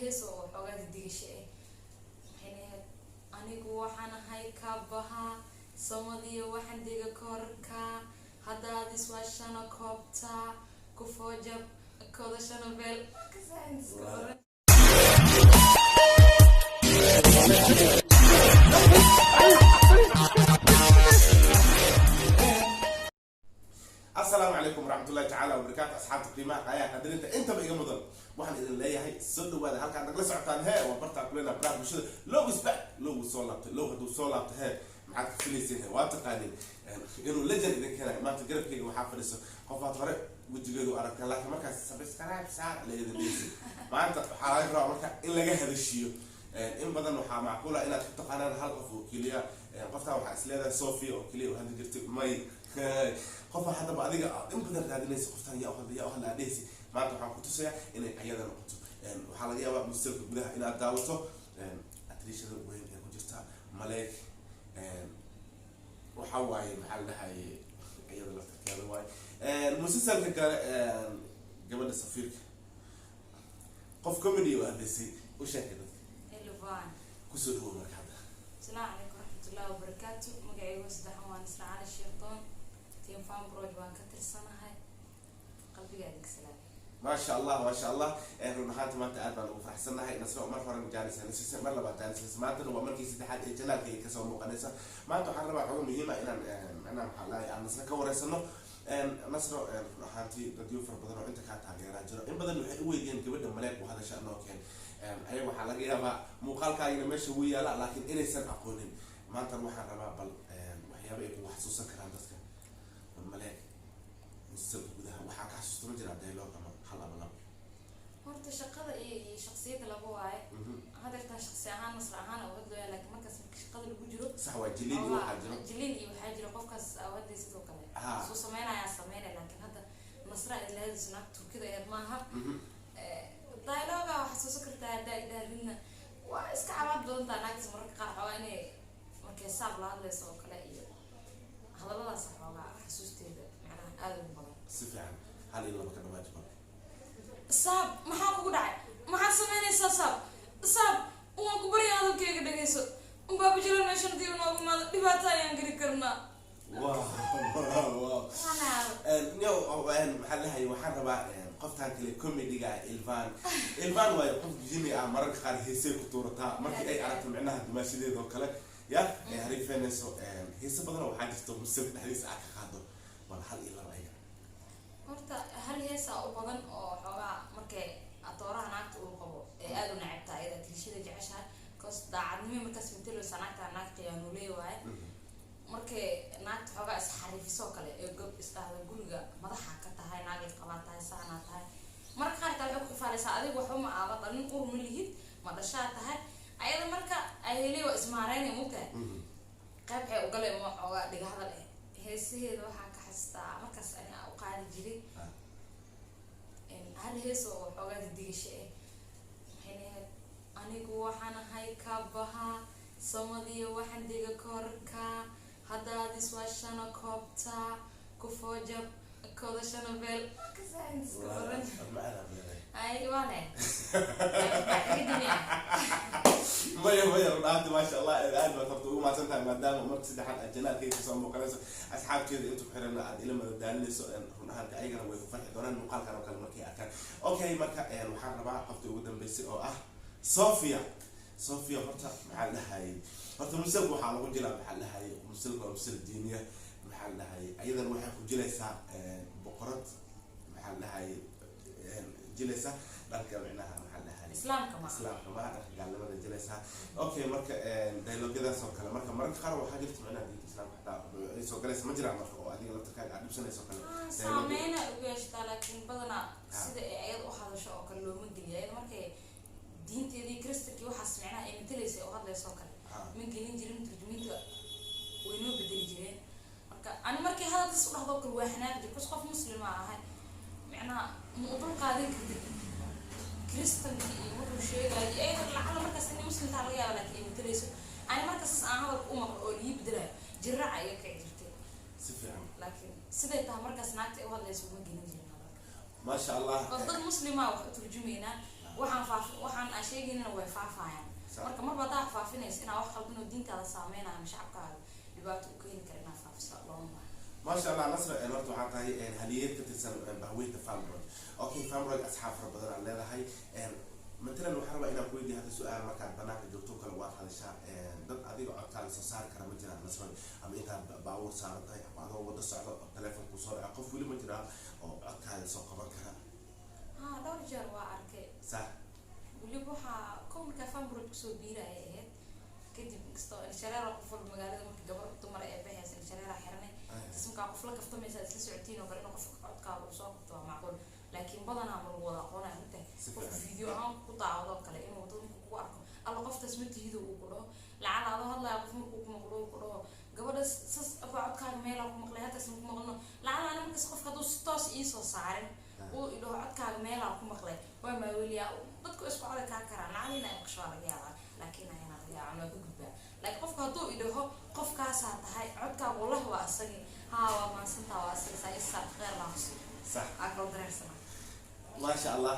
Hees oo xoogaa didigasho ah maxay ahayd? Anigu waxaan ahay kabaha samadiyo, waxaan dega korka, haddaad iswaashana koobta kufoojab kodashana beel. Asalaamu calaykum waraxmatullahi tacaala wabarakaatu. Asxaabta qiimaha, qaayaha, qadarinta intaba iga mudan, waxaan idin leeyahay soo dhawaada. Halkaad nagala socotaan hee waa bartaa kulena baraha bulshada. Low is back, low wuu soo laabtay. Low hadduu soo laabtay hee maxaad ka filayseen? He waa taqaanin inuu legend idin keenayo. Maanta garabkayga waxaa fadhiso qofaad hore wejigeedu aragtaan, laakiin markaas subscribe saar la idin dheysi. Maanta waxaa laga rabaa marka in laga hadashiiyo. In badan waxaa macquula inaad ku taqaanaan hal qof oo keliya. Qoftaa waxaa is leedahay Sophia oo keliya u hadli jirtay. May, qofa haddaba adiga aad in badan raadinaysa, qoftaan yaa u hadla, yaa u hadla adhehaysa, maanta waxaan ku tusayaa inay ayada noqoto. Waxaa laga yaabaa musalka gudaha inaad daawato atriishada weyn ee ku jirta Maleek. Waxa waaye, maxaa la dhahaye, iyada laftarkeeda waaye. Musalsalka kale, gabadha safiirka, qof comedy u hadlaysay, u sheegay dadka. Elvan. Kusoo dhawow marka hadda. Asalaamu calaykum waraxmatullahi wabarakaatu. Magacaygu saddexan waa Nisra Cali Sheekdoon, team Fanproj baan ka tirsanahay. Qalbiga idinka salaamay. Maasha Allah, maasha Allah. Run ahaanti maanta aad baan ugu faraxsannahay. Nasro mar hore jaanis nasiisa, mar labaad jaanis, maantana waa markii saddexaad ee channelka ay kasoo muuqanaysa. Maanta waxaan rabaa xogo muhiima inaan macnaha maxaa lahay aan Nasro ka wareysano. Nasro, run ahaantii dadyo fara badan oo inta kaa taageeraa jiro. In badan waxay u weydiiyeen gabadha Maleek u hadasha noo keen. Ayaga waxaa laga yaabaa muuqaalkaagina meesha wuu yaala, laakiin inaysan aqoonin. Maanta waxaan rabaa bal waxyaaba ay kugu xasuusan karaan dadka Maleek musalka gudaha. Waxaa ka xasuusta ma jiraa dialogue ama hal ama labo? Horta shaqada iyo shaqsiyadda laba waaye. Hadeertaan shaqsi ahaan, Nasra ahaan oo hadlaya, laakiin markaas marka shaqada lagu jiro Sax, waa jiliin iyo waxaa jiro. Jiliin iyo waxaa jiro qofkaas awadday sidoo kale suu sameynayaa sameynaya, laakiin hadda Nasra ay lahadayso naag Turkida aheed maaha. Dialoga waxaa xasuusan kartaa haddaa idhahdidna waa iska cabaad badantaa naagtaas mararka qaar, xoogaa inay markay saab la hadlayso oo kale iyo hadalladaas xoogaa xasuusteeda macnaha aada ugu badan. Si fiican, hal iyo laba ka dhawaaji bal. Saab, maxaa kugu dhacay? Maxaad samaynaysaa? Saab, saab, waan ku barya, hadalkayga dhagayso. Baabajiro meeshan hadii noogu imaado dhibaato ayaan geli karnaa. Wow. No, maxaa lahay, waxaan rabaa qoftaan kale comediga ah, Ilvan. Ilvan waayo qof jini ah, mararka qaar heesay ku tuurataa markii ay aragto micnaha dumaashadeeda oo kale ya ay hariifeenayso. Heese badan oo waxaa jirto musalka dhexdiisa aad ka qaado. Bal hal iyo laba ayaga. Horta hal heesaa u badan oo xoogaa markay atooraha naagta uu qabo ee aada u necabtaa, ayada tirishada jeceshahay, cause daacadnimo markaas mateleysa naagta, naag qiyaanuuley waaye. Markay naagta xoogaa isxariifisoo kale ee gob isdhahda guriga madaxa ka tahay, naagay qabaa tahay, saanaa tahay, marka qaar taa waxay ku xifaaleysaa adiga waxba ma aada dhalin, ur ma lihid, ma dhashaa tahay ayada. Marka ay helay waa ismaareynay, mugtahay, qayb waxay ugalay ma xoogaa dhiga hadal eh. Heesaheeda waxaa ka xastaa markaas ani aan u qaadi jiray hal hees oo xoogaa didigasho ah maxay ahayd? Anigu waxaan ahay kabaha samadiyo, waxaan dega korka, haddaad iswaashana koobta kufoojab kodashana beel. Ay waane. Maya, maya, run ahaanti maasha Allah, aad baad horta ugu mahadsan tahay maadaama marka saddexaad aad channelkayga kasoo muuqanayso, asxaabteeda inta ku xiran aad ila madadaalinayso. Run ahaanti ayagana way ku farxi doonaan muuqaalkan oo kale markay arkaan. Okay, marka waxaan rabaa qofta ugu dambeysay oo ah Sophia. Sophia, horta maxaa la dhahayay, horta musalka waxaa lagu jilaa, maxaa la dhahayay, musalka waa musal diiniya. Maxaa la dhahayay, ayadan waxay ku jilaysaa boqorad, maxaa la dhahayay, jilaysa dhanka micnaha, maxaa la dhahayay, Islaamka ma Islaamka ma, dhanka gaalnimada jilaysaa. Okay, marka dialogyadaas oo kale, marka mararka qaar waxaa jirta micnaha diinta Islaamka xataa ay soo galaysa, ma jiraan marka oo adiga laftarkaaga aad dhibsanayso kale? Saameyna ugu yeeshataa, laakiin badanaa sida ay ayada u hadasho oo kale looma geliyo. Ayada markay diinteedii kristankii waxaas micnaha ay matalaysa u hadlayso oo kale ma gelin jirin, turjumiinta way noo bedeli jireen. Marka ani markay hadalkaas u dhahdo kale waa xanaaqi jir, bas qof muslima ahay, micnaha ma u dul qaadan kartid kristankii iyo wuxuu sheegayo iyo ayada lacala markaas inay muslimtaa laga yaaba, laakiin ay matalayso. Ani marka sas aan hadalka u maqlo oo lii bedelayo, jiraaca iga kici jirtay. Si fiican. Laakiin siday tahay markaas naagta ay u hadlayso uma gelin jirin hadalka. Maasha Allah. Oo dad muslima wax u turjumaynaa. Waxaan faaf, waxaan aan sheegaynana way faafayaan. Marka marba haddaa faafinayso inaa wax qaldan oo diintaada saameynaya ama shacabkaaga dhibaato u keeni kara inaa faafisa looma baahna. Maasha Allah, Nasra, horta waxaa tahay haliyeed ka tirsan bahweynta Famroj. Okay, Famroj asxaab fara badan aad leedahay. Matalan waxaan rabaa inaan ku weydiiyo hadda su-aal: markaad banaanka joogto kale, waad hadashaa, dad adiga codkaaga soo saari kara ma jiraan, Nasra? Ama intaad baabuur saaran tahay ama adoo wada socdo oo telefoon kusoo dhaca, qof weli ma jiraa oo codkaaga soo qaban kara? Haa, dhowr jeer waa arkay. Weliba waxaa kow markaa Famroj kusoo biiraya ahayd. Kadib inkastoo inshareera qof walba magaalada, marka gabar dumar ee baxaysa inshareera xiranay, tas markaa qof la kaftamaysa, isla socotiin oo kale, inuu qofka codkaaga uu soo qabto waa macquul, laakiin badanaa ma lagu wada aqoonaya matahay. Si qofka fiican. Video ahaan ku daawado oo kale, inuu dad markuu kugu arko, "Alla, qoftaas ma tihido," uu ku dhaho. Lacala adoo hadlaya qof markuu ku maqlo uu ku dhaho, "Gabadha sas abaa, codkaaga meelaa ku maqlay, halkaas ma ku maqlno." Lacala ani markaas qofka hadduu si toos iisoo saarin, uu idhaho, "Codkaaga meelaa ku maqlay," waa maaweliyaa. Dadku isku coday kaa karaan, lacala inaa maqasho waa laga yaabaa, laakiin ayana laga yaabaa waa ka gudbaa. Laakiin qofka hadduu idhaho, "Qofkaasaa tahay, codkaaga wallahi waa asagi," haa, waa maansantaa, waa asagi, saa isaa kheyr laa kusi aa kala dareersanaa. Maasha Allah,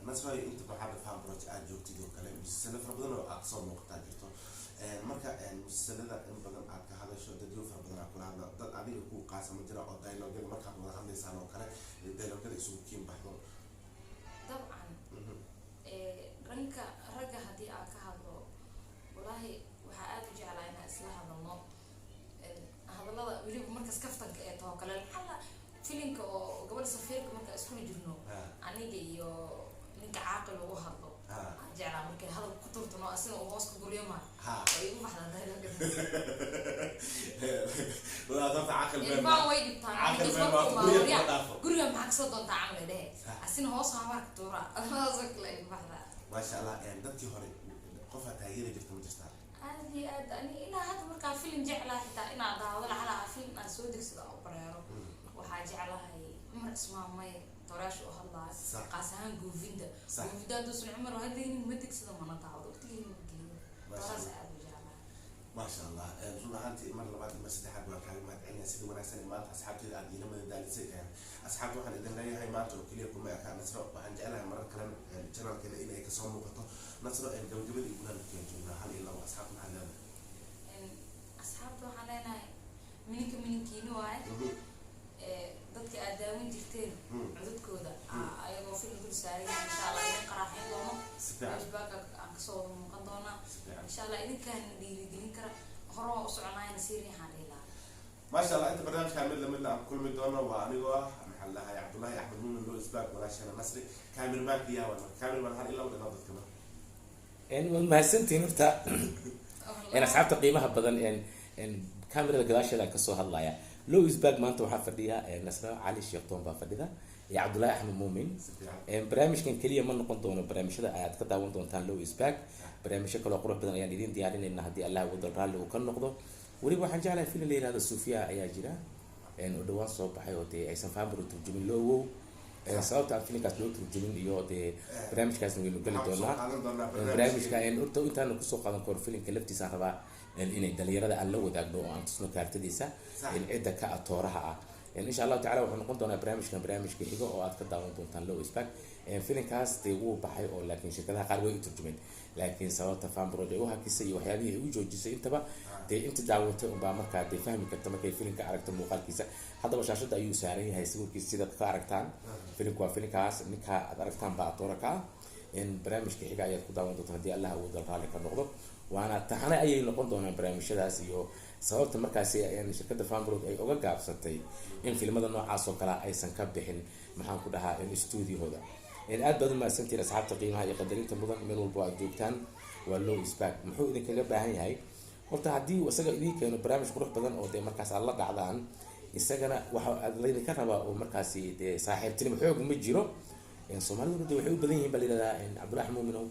Nasray, inta waxaad Famroj aad joogtid oo kale, musalsalo fara badan oo aad kasoo muuqataa jirto. Marka musalsalada in badan aad ka hadasho, dadyo fara badan aad kula hadla, dad adiga ku qaasa ma jira oo dialogyada markaad wada hadlaysaan oo kale dialogyada isugu kiin baxdo? Dabcan. Dhanka ragga haddii aan ka hadlo, wallaahi waxaa aada u jeclaa inaan isla hadalno. Hadallada weliba markas kaftanka ee taho kale, lacala filinka oo gabadha safiirka marka iskula jirno, aniga iyo ninka caaqil ugu hadlo, aan jeclaa markay hadal ku turtano, asina uu hoos ku guryo maa oo igu baxdaa dialogyadaas. Wadaad horta caqil meel Ilmaha way dhibtaan. Caqil Ninkas meel markuu waa guryo imaado, kuma dhaafo. "Guriga maxaa kasoo doontaa?" camal ay dhehe, asina hoos habaarka tuura, saasoo kale ay igu baxdaa. Maasha Allah, dadkii hore qofaa taageeri jirta ma jirtaa? Aad iyo aad. Ani ilaa hadda markaa filim jeclaa, xitaa inaa daawado, lacala filim aan soo degsado oo bareero, waxaa jeclahay Cumar Cismaan May tooraasha u hadlaayo, qaas ahaan Goofinda. Goofinda hadduusan Cumar u hadlaynin ma degsado, mana daawado, waqtigeena ma geliyo. Maasha tooraas Allah. Aad u jeclahay. Maasha Allah, run ahaantii mar labaad iyo mar saddexaad waan kaaga mahad celinaya sida wanaagsan ee maanta asxaabteeda aad iila madadaalisay. Asxaabta waxaan idin leeyahay, maanta oo keliya kuma eka Nasro, waxaan jeclahay marar kalena channelkeena in ay kasoo muuqato. Nasro, gabagabada iyo gunaanadkeen joognaa. Hal iyo labo asxaabta maxaad leedahay? Asxaabta waxaan leenahay, mininka mininkiina waaye. Dadka aad daawan jirteen codadkooda ayagoo film dul saaran yahay, insha Allah idin qaraaxayn doono. Si fiican. Flashback aan kasoo wada muuqan doonaa. Si fiican. Insha Allah idinkaan dhiirigelin kara, hore waa u soconaayna, sii riixaan dhihi lahaa. Maasha Allah, inta barnaamijkan mid lamidna aan kulmi doono, waa anigoo ah, maxaa lahay, Cabdullaahi Axmed Muumin Loo Isbaag, walaashana Nasri, cameramanka yaawan. Marka cameraman, hal iyo labo dhinac dadka marka. Waad mahadsantihiin horta. Asxaabta qiimaha badan, kamerada gadaasheeda kasoo hadlaya Lowisburg, maanta waxaa fadhiya Nasra Cali Sheekh Toon baa fadhida iyo Cabdullaahi Axmed Muumin. Si fiican. Barnaamijkan keliya ma noqon doono barnaamijyada aad ka daawan doontaan Lowisburg. Barnaamijyo kaloo qurux badan ayaan idiin diyaarinayna haddii Allah wadal raalli uu ka noqdo. Weliba waxaan jeclahay film la yihahdo Sufia ayaa jira oo dhawaan soo baxay oo dee aysan fahambar u turjumin loowow. Sababta aan filimkaas loo turjumin iyo dee barnaamijkaasna waynu geli Waxaan kusoo doonaa. qaadan doonaa Barnaamijka horta intaanu kusoo qaadan karo filimka laftiisaan rabaa inay dhalinyarada aan la wadaagno oo aan tusno kaartadiisa, cidda ka atooraha ah. Insha Allahu tacala wuxuu noqon doonaa barnaamijkan barnaamijka xigo oo aad ka daawan doontaan Lowisburg. Filimkaas dee wuu baxay oo laakiin shirkadaha qaar way u turjumeen, laakiin sababta Famproj ay u hakisay iyo waxyaabihii ay u joojisay intaba dee inta daawatay unbaa markaa dee fahmi karta markay filimka aragto muuqaalkiisa. Haddaba shaashada ayuu saaran yahay sawirkiisa sidaad ka aragtaan. Filimku waa filimkaas, ninka aad aragtaan baa atoora ka ah. In barnaamijka xiga ayaad ku daawan doontaan haddii Allah awoodal raalli ka noqdo, waana taxane ayay noqon doonaan barnaamijyadaas iyo sababta markaasi shirkadda Famproj ay uga gaabsatay in filimada noocaas oo kale aysan ka bixin, maxaan ku dhahaa, stuudiohooda. Aad baad u mahadsantihiin asxaabta qiimaha iyo qadarinta mudan, meel walbo aad joogtaan. Waa Lowisburg, muxuu idinkaga baahan yahay horta haddii uu isaga idiin keeno barnaamij qurux badan oo dee markaas aad la dhacdaan, isagana waxa aad laydinka rabaa oo markaasi dee saaxiibtinimo xoog ma jiro. Soomaaliduna de waxay u badan yihiin baa la yihahdaa, Cabdullahi Muuminow,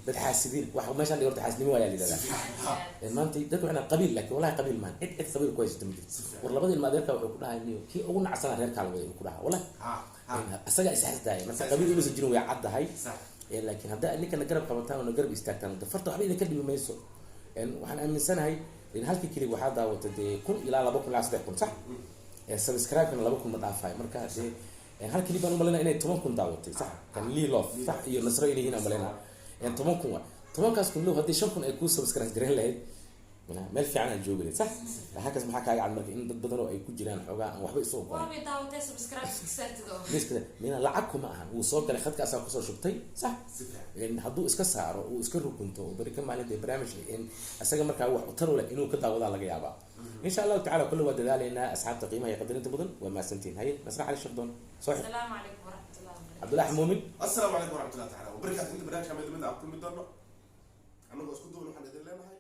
dad xaasidiin. Waxa meeshaan dhigo horta xaasidnimo ayaa la yihahdaa. Maanta dadku waxay qabiil, laakiin wallahi qabiil maahan. Cid cid qabiil ku haysato ma jirto. War labada ilma adeerka wuxuu ku dhahay, "Niyo, kii ugu nacsanaa reerkaa la waday," uu ku dhahaa wallahi. Isagaa isxasdaaya. Marka qabiil inuusan jirin way caddahay. Laakiin haddaa ninkana garab qabataan oo na garab istaagtaan, de farta waxba idinka dhibi mayso. Waxaan aaminsanahay in halkii kelig waxaa daawata dee 1000 ilaa 2000 ilaa 3000, sax? Subscribe-kana 2000 ma dhaafayo. Marka dee Hal clip baan umalaynaa inay 10,000 daawatay, sax? Kan Lee Love, sax, iyo Nasro inay yihiin aan malaynaa. 10,000 waa 10-kaas kun low. Haddii 5,000 ay kuu subscribe garan lahayd, meel fiican aad joogi lahayd, sax? Halkaas maxaa kaaga cad marka? In dad badan oo ay ku jiraan xoogaa aan waxba isu ogolan. Waabay daawatay, subscribe iska saartid oo. Miska mina lacag kuma ahan, wuu soo galay, khadkaasaa kusoo shubtay, sax? Si fiican. Hadduu iska saaro, uu iska rukunto oo beri ka maalin dee barnaamij isaga markaa wax u tar u leh inuu ka daawadaa laga yaabaa, insha Allahu tacala. Kulle waa dadaalaynaa. Asxaabta qiimaha iyo qadarinta mudan, waa mahadsantihin. Haye, Nasra Cali Shaqdoon, soo xir. Asalaamu calaykum waraxmatullahi wabarakatu. Cabdullahi Muumin. Assalaamu calaykum waraxmatullahi tacaala wabarakaatu. Inta barnaamijka mid lamid ah ku kulmi doono, annagoo isku duwan, waxaan idin leenahay